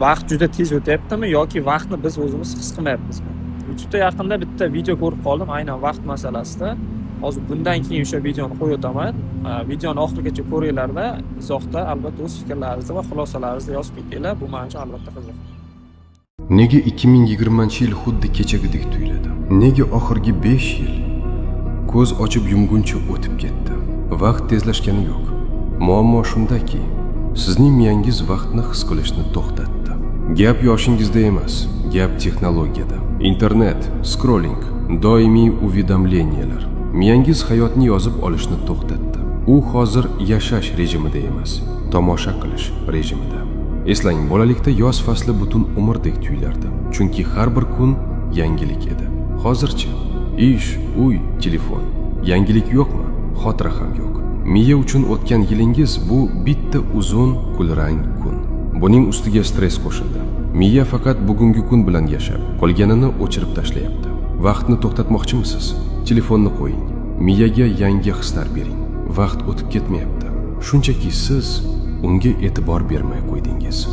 Vaqt juda tez o'tyaptimi yoki vaqtni biz o'zimiz his qilmayapmizmi? YouTube'da yaqinda bitta video ko'rib qoldim aynan vaqt masalasida. Hozir bundan keyin o'sha videoni qo'yib o'taman. Videoni oxirigacha ko'ringlarda, izohda albatta o'z fikrlaringizni va xulosalaringizni yozib ketinglar. Bu men uchun albatta qiziq. Nega 2020-yil xuddi kechagidek tuyuladi? Nega oxirgi 5 yil ko'z ochib yumguncha o'tib ketdi? Vaqt tezlashgani yo'q. Muammo shundaki, sizning miyangiz vaqtni his qilishni to'xtatdi. Gap yoshingizda emas, gap texnologiyada. Internet, scrolling, doimiy уведомления lar. Miyangiz hayotni yozib olishni to'xtatdi. U hozir yashash rejimida emas, tomosha qilish rejimida. Eslang, bolalikda yoz fasli butun umrdek tuyulardi, chunki har bir kun yangilik edi. Hozirchi ish, uy, telefon. Yangilik yo'qmi? Xotira ham yo'q. Miya uchun o'tgan yilingiz bu bitta uzun kulrang kun. Buning ustiga stress qo'shildi. Miya faqat bugungi kun bilan yashab, qolganini o'chirib tashlayapti. Vaqtni to'xtatmoqchimisiz? Telefonni qo'ying. Miyaga yangi hislar bering. Vaqt o'tib ketmayapti. Shunchaki siz unga e'tibor bermay qo'ydingiz.